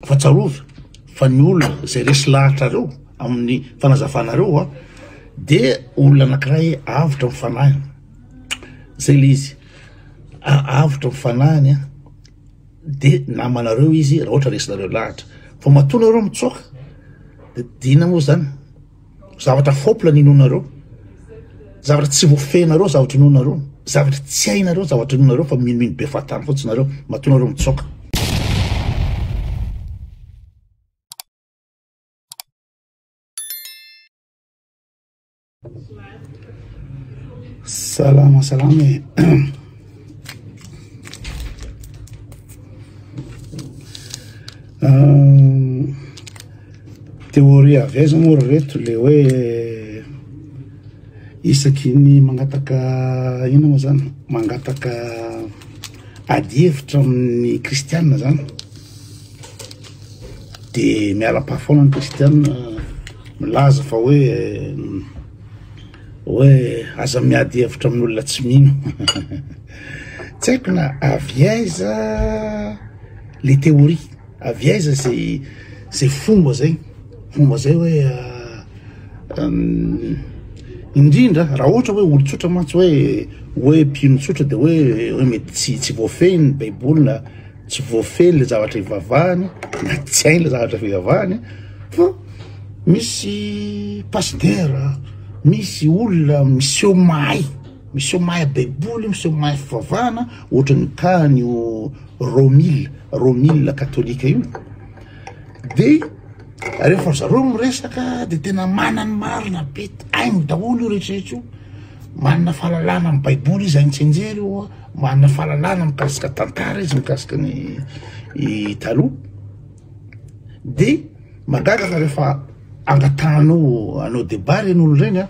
Fa tsarovy fa ny olona izay resy lahatrareo amin'ny fanazavanareo a de olona anankiray avotra amin'ny fanahiny, zay le izy, avotra amin'ny fanahiny a de namanareo izy raha ohatra resinareo lahatra, fa matoa nareo mitsoaka de dina moa zany. Zavatra fôpla ny inoanareo, zavatra tsy voafehinareo zavatra inoanareo, zavatra tsy hainareo zavatra inoanareo fa minomino be fahatany fotsiny nareo, matoa nareo mitsoaka. Salama salama e. Théorie avy aiza moa ry reto le hoe isaky ny mangataka inona moa zany mangataka ady hevitra amin'ny kristiana zany de miala pa foana ny kristiana milaza fa hoe hoe aza miady hevitra amin'olona tsy mino tsy haiko na avy aiza le théorie Avy aiza zay zay fomba zay? Fomba zay hoe indrindra raha ohatra hoe olon-tsotra mantsy hoe hoe mpino tsotra de hoe hoe mety tsy tsy voafehy ny baiboly na tsy voafehy le zavatra ivavahany na tsy hainy le zavatra fivavahany fa misy pasitera, misy olona miseho mahay, miseho mahay baiboly, miseho mahay fivavahana ohatran'ny cas an'io Romil, Romil katolika io, de rehefa zareo miresaka de tena manana ny marina be, hainy daholo io rehetra rehetra io, manana fahalalana amin'ny baiboly izy, hainy tsianjery io an, manana fahalalana mikasika tantara izy, mikasika ny i taloha, de mahagaga fa rehefa angatahanao hanao debat reny olo reny an,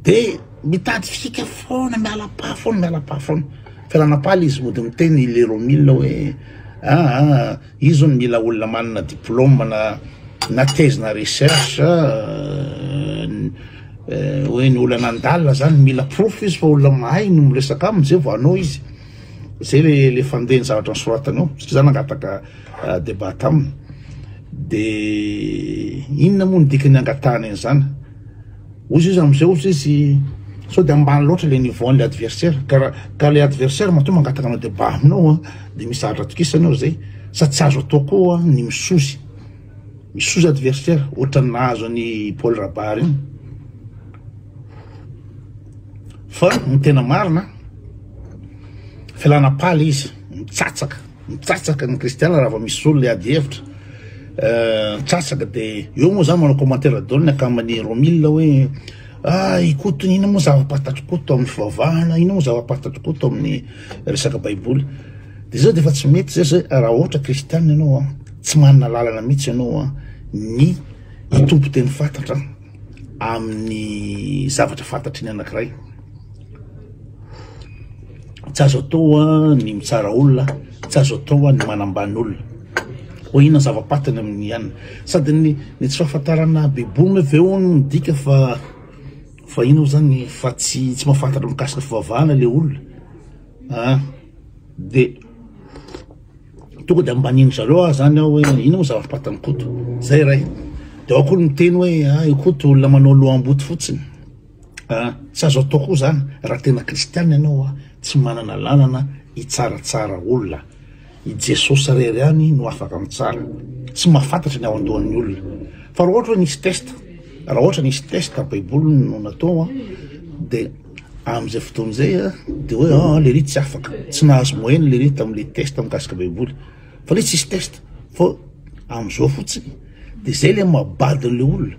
de mitady fika foana, miala pa foana, miala pa foana. Fialana paly izy mody miteny i Leromil hoe aa izy hono mila olona manana diplôme na na thèse na recherche hoe ny olona nandalina zany mila porofo izy fa olona mahay no miresaka aminy zay vao hanao izy. Zay le le fandehan'ny zavatra nosoratany ao satria za nangataka débat taminy. De inona moa ny dikany angatahany an'izany? Hozy izy amizay hozy izy sao de ambany loatra le niveau an'le adversaire ka raha ka le adversaire matoa mangataka anao débat aminao an de misy zavatra atokisany ao zay sady tsy azo atao koa ny misozy misozy adversaire ohatran'ny nahazo an'i Paul Rabary iny fa ny tena marina fialana paly izy mitsatsaka Mitsatsaka ny kristiana raha vao misy olona hiady hevitra. Mitsatsaka de eo moa za manao commentaire daholo ny akaman'i Romil hoe ah i Koto inona moa zava-pantatr'i Koto amin'ny fivavahana, inona moa zava-pantatr'i Koto amin'ny resaka baiboly. De zao de efa tsy mety zay zay raha ohatra kristiana ianao an, tsy manana lalana mihitsy ianao an ny hitompo teny fantatra amin'ny zavatra fantatry ny anankiray. Tsy azo atao ny mitsara olona, tsy azo atao ny manambany olona. Hoe inona zava-patiny amin'ny anona. Sady ny ny tsy fahafantarana baiboly ve hono midika fa fa inona moa zany fa tsy tsy mahafantatra mikasika fivavahana le olona ah de tonga de ambaniny zareo aho zany aho hoe inona moa zava-patan'i Koto zay iray de ao koa ny miteny hoe ah i Koto olona manao loham-boto fotsiny. Ah, tsy azo atao koa zany, raha tena kristiana ianao ah, tsy manana lalana hitsaratsara olona. I Jesosy irery ihany no afaka mitsara. Tsy mahafantatra ny ao an-dohan'ny olona. Fa raha ohatra hoe nisy test, raha ohatra nisy test baiboly no natao ah, de amin'izay fotoana izay ah, de hoe ah, lery tsy afaka, tsy nahazo moyenne lery tamin'le test mikasika baiboly. Fa le tsisy test, fa amin'izao fotsiny, de zay le maha-bado an'le olona.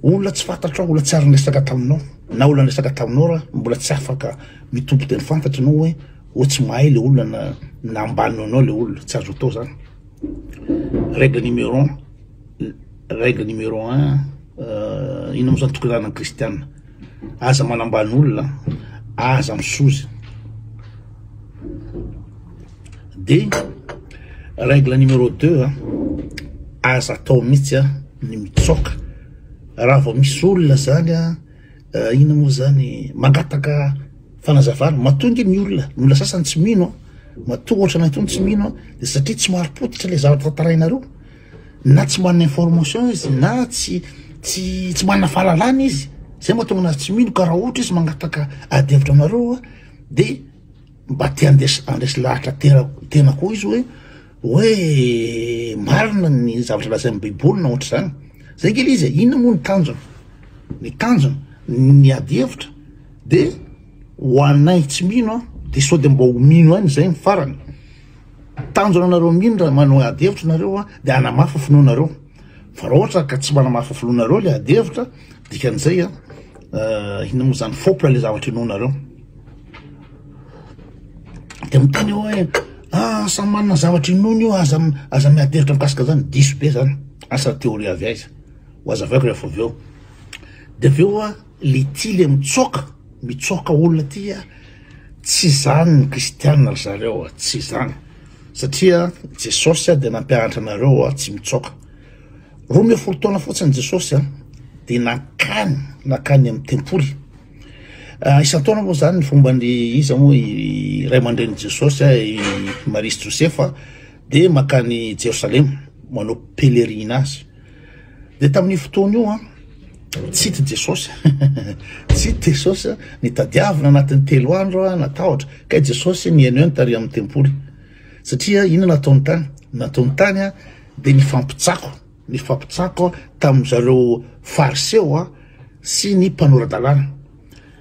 Olona tsy fantatrao, olona tsy ary niresaka taminao, na olona niresaka taminao raha mbola tsy afaka mitompo teny fantatra ianao hoe hoe tsy mahay le olona na na ambany noho anao le olona, tsy azo atao zany. Règle numéro un, règle numéro un, inona moa zany tokony ananan'ny kristiana? Aza manambany olona, aza misozy. De règle numéro deux, aza atao mihitsy ny mitsoaka raha vao misy olona zany a, inona moa zany mangataka fanazavana, matoa nge ny olona, ny olona sasany tsy mino an. Matoa ohatra anay itony tsy mino an, de satria tsy marim-pototra le zavatra tantarainareo, na tsy manana information izy na tsy tsy tsy manana fahalalana izy, zay mahatonga anazy tsy mino ka raha ohatra izy mangataka ady hevitra aminareo an, de mba te handresy handresy lahatra tena tena koa izy hoe hoe marina ny zavatra lazain'ny baiboly na ohatr'izany, zay nge le izy e, inona moa ny tanjona? Ny tanjona ny ady hevitra de Ho anay tsy mino an, de sao de mba ho mino ihany zay ny farany. Tanjona anareo mino raha manao ady hevitra nareo an, de hanamafy ny finoanareo. Fa raha ohatra ka tsy manamafy ny finoanareo le ady hevitra, dikan'izay an, inona moa zany, fopla le zavatra inoanareo. De miteny eo hoe, ah samy manana zavatra inoany io, aza aza miady hevitra mikasika zany, diso be zany. Asa théorie avy aiza? Ho azavaiko rehefa avy eo. De avy eo an, Le ty le mitsoaka, mitsoaka olona ty a, tsy zany ny kristianina ry zareo a, tsy zany. Satria Jesosy a dia nampianatra anareo a tsy mitsoaka. 12 taona fotsiny Jesosy a dia nankany, nankany amin'ny tempoly. Ah, isan-taona moa zany ny fomban'ny iza moa i ray aman-drenin'i Jesosy a, i Maria sy Josefa dia mankany Jerosalema manao pèlerinage. Dia tamin'io fotoana io an, tsy hita Jesosy, tsy hita Jesosy, nitadiavina anatin'ny 3 andro an, natahotra, kay Jesosy nihaino ihany tary amin'ny tempoly. Satria inona nataony tany? Nataony tany an, dia nifampitsako, nifampitsako tamin'ny zareo fariseo an, sy ny mpanora-dalàna.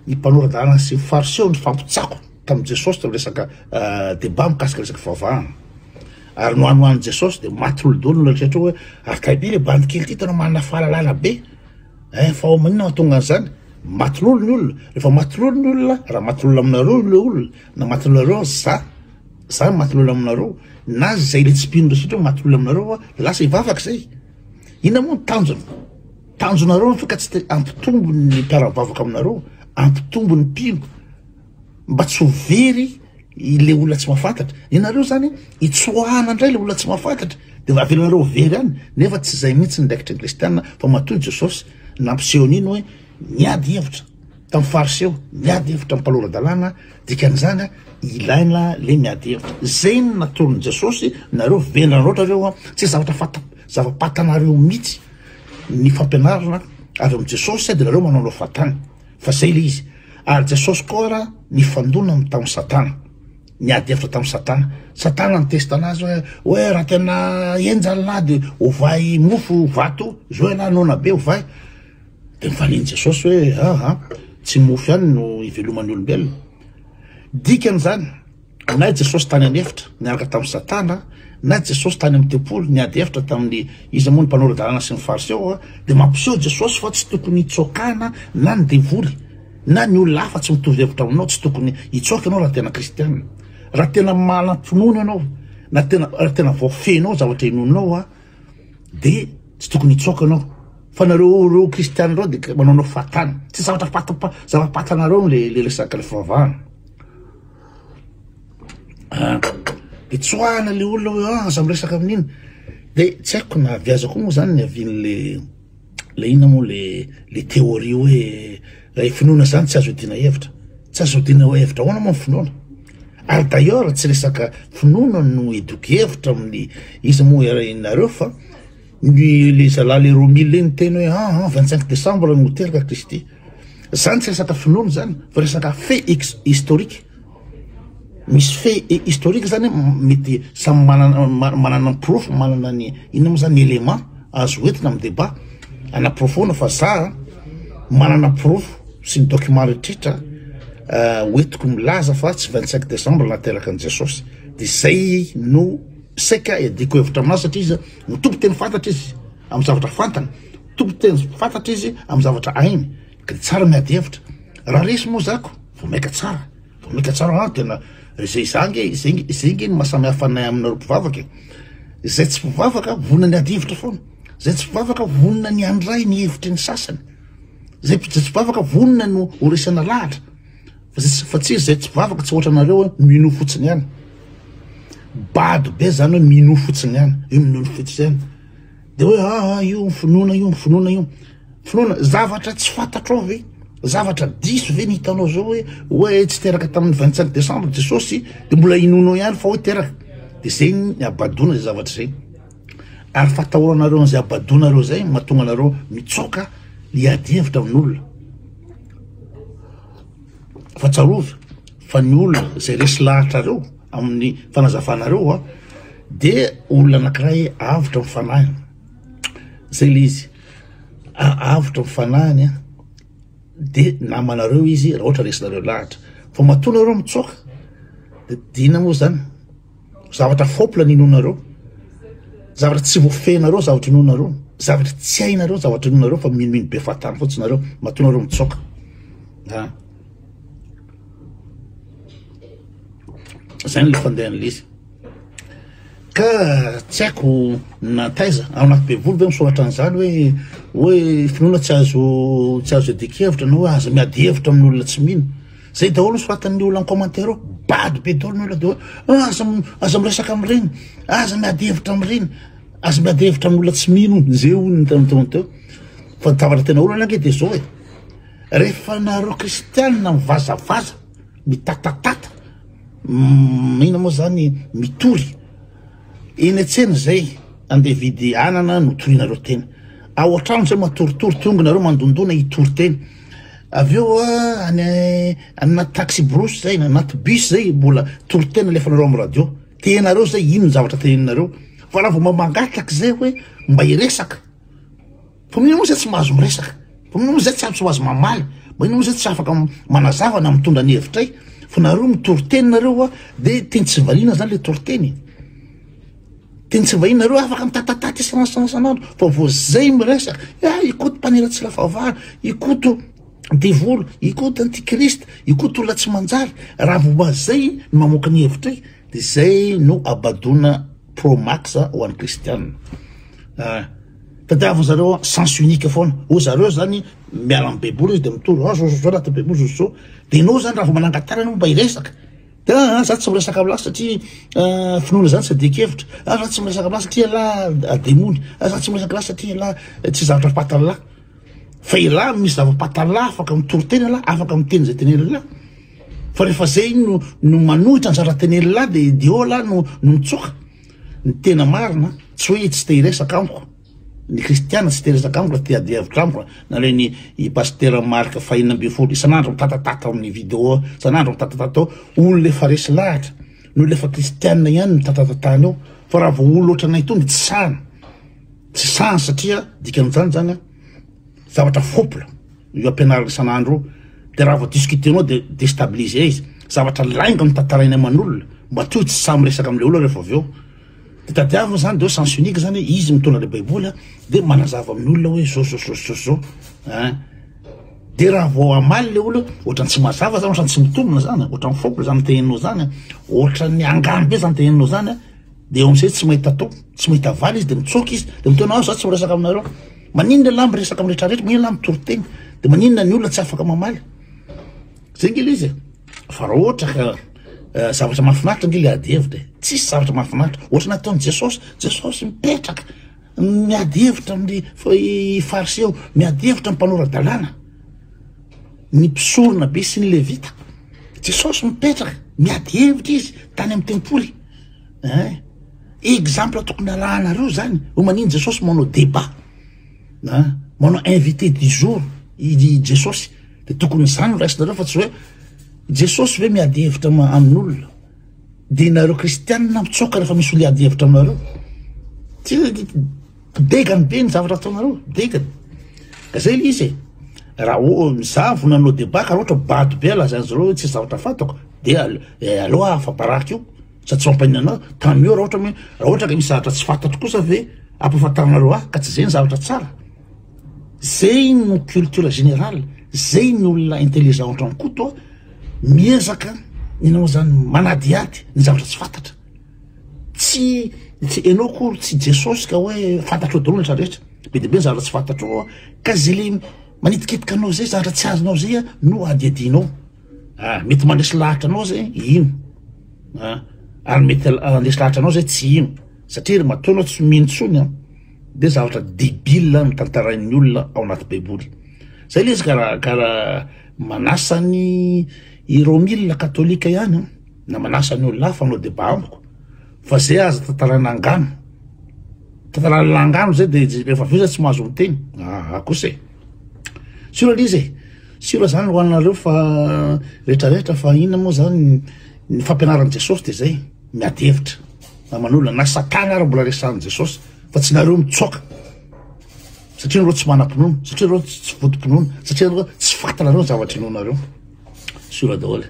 Ny mpanora-dalàna sy ny fariseo nifampitsako tamin'i Jesosy tamin'ny resaka débat mikasika resaka fivavahana. Ary nohanohanin'i Jesosy dia maty olon-dolo ny rehetra hoe ary kay be le bandy kely ity tena manana fahalalana be. Eh, fa ao maninona mahatonga an'izany? Maty lolo ny olona. Rehefa maty lolo ny olona, raha maty lolo aminareo le olona, na maty lolo za, za maty lolo aminareo, na zay le tsy mpino rehetra maty lolo aminareo, lasa hivavaka zay. Inona moa ny tanjona? Tanjonareo nefa ka tsy te hampitombo ny mpiara-mivavaka aminareo, hampitombo ny mpino mba tsy ho very ilay olona tsy mahafantatra. Ianareo zany hitsoahana indray ilay olona tsy mahafantatra de avelanareo ho very any, nefa tsy izay mihitsy ny andraikitry ny kristiana fa matoa Jesosy nampiseho an'iny hoe niady hevitra tamin'ny fariseo, niady hevitra amin'ny mpanora-dalàna, dikan'izany ilaina le miady hevitra. Zay no natoron'i Jesosy, nareo vendrana loatra reo, tsy zavatra fanta-, zava-pantanareo mihitsy ny fampianarana avy amin'i Jesosy de nareo manaonao fahatany fa zay le izy. Ary Jesosy koa ara nifandona tamin'i Satana, niady hevitra tamin'i Satana. Satana nitesta anazy hoe, hoe raha tena henjana lahy de ovay mofo vato, zao ialahy noana be ovay. De nivalian'i Jesosy hoe aha, tsy mofo ihany no iveloman'ny olombelona. Dikan'izany, na i Jesosy tany an'efitra niaraka tamin'i Satana, na i Jesosy tany amin'ny tempoly niady hevitra tamin'ny iza moa ny mpanora-dalàna sy ny Fariseo, dia mampiseho Jesosy fa tsy tokony hitsoakana na ny devoly na ny olona hafa tsy mitovy hevitra aminao, tsy tokony hitsoaka ianao raha tena kristiana. Raha tena manam-pinoana ianao, na tena raha tena voafehinao zavatra inoanao, dia tsy tokony hitsoaka ianao. Fa nareo ireo kristiana ireo dia manaonao fahatany. Tsy zavatra fata-, zava-patanareo le le resaka le fivavahana. Ah, de tsoahana le olona hoe ah, aza miresaka amin'iny. De tsy haiko na avy aiza koa moa zany ny avian'le le inona moa le le théorie hoe raha finoana zany tsy azo iadiana hevitra. Tsy azo iadiana hevitra ahoana moa ny finoana? Ary d'ailleurs tsy resaka finoana no iadiako hevitra amin'ny iza moa iarahinareo fa ny le zalahy le Romile iny niteny hoe ah, ah, 25 décembre no teraka Kristy. Zany tsy resaka finoana zany fa resaka fait historique. Misy fait historique zany mety samy manana manana ny porofo, manana ny inona moa zany élément azo hoentina amin'ny débat anaporofoana fa za manana porofo sy ny document rehetra hoentiko milaza fa tsy 25 décembre nateraka an'i Jesosy. De zay no saika iadiako hevitra aminazy satria izy mitompo teny fantatra izy amin'ny zavatra fantany, mitompo teny fantatra izy amin'ny zavatra hainy, ka de tsara miady hevitra. Raha resy moa zako vao maika tsara, vao maika tsara ah tena zay za nge zay nge zay nge no mahasamihafa anay aminareo mpivavaka e. Zay tsy mpivavaka vonona ny ady hevitra foana, zay tsy mpivavaka vonona ny handray ny hevitry ny sasany, zay zay tsy mpivavaka vonona no ho resana lahatra, fa zay fa tsy zay tsy mpivavaka tsy ohatra anareo hoe minoa fotsiny ihany. Bado be zany hoe minoa fotsiny ihany, io minoa fotsiny ihany. De hoe ah, ah io finoana io, finoana io. Finoana zavatra tsy fantatrao ve? Zavatra diso ve ny hitanao zao hoe hoe tsy teraka tamin'ny 25 décembre Jesosy de mbola inoanao ihany fa hoe teraka? De zay ny abadoana zay zavatra zay. Ary fatahoranareo an'izay abadoanareo zay mahatonga anareo mitsoka hiady hevitra amin'olona. Fa tsarovy fa ny olona zay resy lahatrareo amin'ny fanazavanareo a de olona anankiray avotra amin'ny fanahiny. Zay le izy. Avotra amin'ny fanahiny a de namanareo izy raha ohatra resinareo lahatra. Fa matoa nareo mitsoaka de dina moa zany. Zavatra fôpla ny inoanareo. Zavatra tsy voafehinareo zavatra inoanareo. Zavatra tsy hainareo zavatra inoanareo fa minomino be fahatany fotsiny nareo. Matoa nareo mitsoaka. Ah. Zay ny le fandehan'le izy. Ka tsy haiko na taiza ao anaty baiboly ve misoratra an'izany hoe hoe finoana tsy azo tsy azo iadian-kevitra na hoe aza miady hevitra amin'olona tsy mino. Zay daholo ny soratan'ny olona en commentaire ao, bado be daholo ny olona de hoe ah, aza aza miresaka amin'ireny, aza miady hevitra amin'ireny, aza miady hevitra amin'olona tsy mino hono, zay hono ny teo teo. Fa ny zavatra tena olana ange de zao e, rehefa nareo kristianina mivazavaza, mitatatata, inona moa zany, mitory eny an-tsena zay, andeha hividy anana no torianareo teny, ao an-trano zay matoritory, tonga nareo mandondona hitory teny. Avy eo any anaty taxi brousse zay na anaty bus zay mbola toriteny alefanareo amin'ny radio. Tenareo zay ino ny zavatra teneninareo. Fa raha vao mba mangataka zay hoe mba hiresaka. Fa mino moa zay tsy mahazo miresaka. Fa mino moa zay tsy tsy mahazo mamaly. Mba moa zay tsy afaka manazava na mitondra ny hevitray. Fa nareo mitoriteny nareo a de teny tsy valiana zany le toriteny. Teny tsy vahiny nareo afaka mitatatata isan'andro isan'andro fa vao zay miresaka ah Ikoto mpaniratsira fahavalo, Ikoto devoly, Ikoto antichrist, Ikoto olona tsy manjary, raha vao mba zay no mamoaka ny hevitray de zay no abadoana pro max ho an'ny kristiana. Ah, tadiavin zareo sens unique foana, hoy zareo zany miala amin'ny baiboly izy de mitory ah zao zao zao anaty baiboly zao zao, de enao zany raha vao manangan-tanana anao mba hiresaka De ah za tsy miresaka amin'lah satria finoana zany tsy adin-kevitra, ah za tsy miresaka amin'lah satria elah demony, ah za tsy miresaka amin'lah satria elah tsy zavatra fatan'lah. Fa elah misy zava-patan'lah afaka mitory teny elah, afaka miteny zay tenenin'lah. Fa rehefa zay no no manohitra ny zavatra tenenin'lah de de eo elah no no mitsoka. Ny tena marina tsy hoe tsy te hiresaka amiko. Ny kristiana tsy te resaka amiko raha te hiady hevitra amiko na le ny i pasitera Marc fahenina 16 isan'andro mitatatata ao amin'ny video isan'andro mitatatata ao olona efa resy lahatra ny olona efa kristiana ihany mitatatatany ao fa raha vao olona ohatranay itony tsy sahana tsy sahana satria dikan'izany zany a zavatra fopla io ampianarina isan'andro io de raha vao discutenao de destabiliser izy zavatra lainga no tantarainy aman'olona mba toy tsy sahy miresaka am'le olona rehefa avy eo De tadiavina zany de hoe sens unique zany hoe izy mitondra le baiboly a de manazava amin'ny olona hoe zao zao zao zao zao ein. De raha vao hamaly le olona ohatran'ny tsy mazava zany, ohatran'ny tsy mitombina zany, ohatran'ny fôpla zany teneninao zany, ohatran'ny angano be zany teneninao zany a, de eo am'zay tsy mahita atao, tsy mahita valy izy de mitsoaka izy, de miteny ah za tsy miresaka aminareo. Maninona elah miresaka amin'ny rehetrarehetra, maninona elah mitory teny, de maninona ny olona tsy afaka mamaly. Zay nge le izy e. Fa raha ohatra ka eh, zavatra mahafinaritra nge le ady hevitra e. Tsisy zavatra mahafinaritra. Ohatra nataon'i Jesosy, Jesosy mipetraka miady hevitra amin'ny fariseo, miady hevitra amin'ny mpanora-dalàna, ny mpisorona be sy ny levita. Jesosy mipetraka miady hevitra izy tany amin'ny tempoly. Eh? Exemple tokony arahanareo zany. Ho manino Jesosy manao débat. Hein? Manao invité du jour i Jesosy. De tokony izany no raisinareo fa tsy hoe Jesosy ve miady hevitra amin'olona? De nareo kristianina mitsoaka rehefa misy olona hiady hevitra aminareo. Tsy degany be ny zavatra ataonareo, degany. Ka zay le izy e. Raha za vao nanao débat ka raha ohatra bado be lazain'ny zareo hoe tsy zavatra fantako de eh, aleo afa-baraka io. Sady tsy mampaninona anao, tant mieux raha ohatra hoe raha ohatra ka misy zavatra tsy fantatro kosa ve ampahafantarinareo ahy ka tsy zay ny zavatra tsara. Zay no culture générale, zay ny olona intelligent ohatran'i Koto a, miezaka enao zany manadihady ny zavatra tsy fantatra. Tsy tsy enao akory tsy Jesosy ka hoe fantatrao daholo ny rehetra rehetra. Be dia be ny zavatra tsy fantatrao ka zay le manitikitika anao zay, zavatra tsy azonao zay a no adihadianao. Ah, mety mandresy lahatra anao zay hino. Ah, ary mety handresy lahatra anao zay tsy hino. Satria ry matoa anao tsy mino intsony an, de zavatra debile no tantarain'ny olona ao anaty baiboly. Zay le izy ka raha ka raha manasa ny i Romila katolika ihany an, na manasa ny olona hafa hanao débat amiko fa zay aza tantaraina angano. Tantaraina langano zay de rehefa avy eo zay tsy mahazo miteny. Aa kosa e. Sûr le izy e. Sûr zany ho anareo fa rehetrarehetra fa inona moa zany ny fampianaran'i Jesosy de zay miady hevitra aman'olona na satana ary mbola resahan'i Jesosy fa tsy nareo mitsoaka. Satria nareo tsy manam-pinoana, satria nareo tsy votom-pinoana, satria nareo tsy fantanareo ny zavatra inoanareo. Sûr daholo.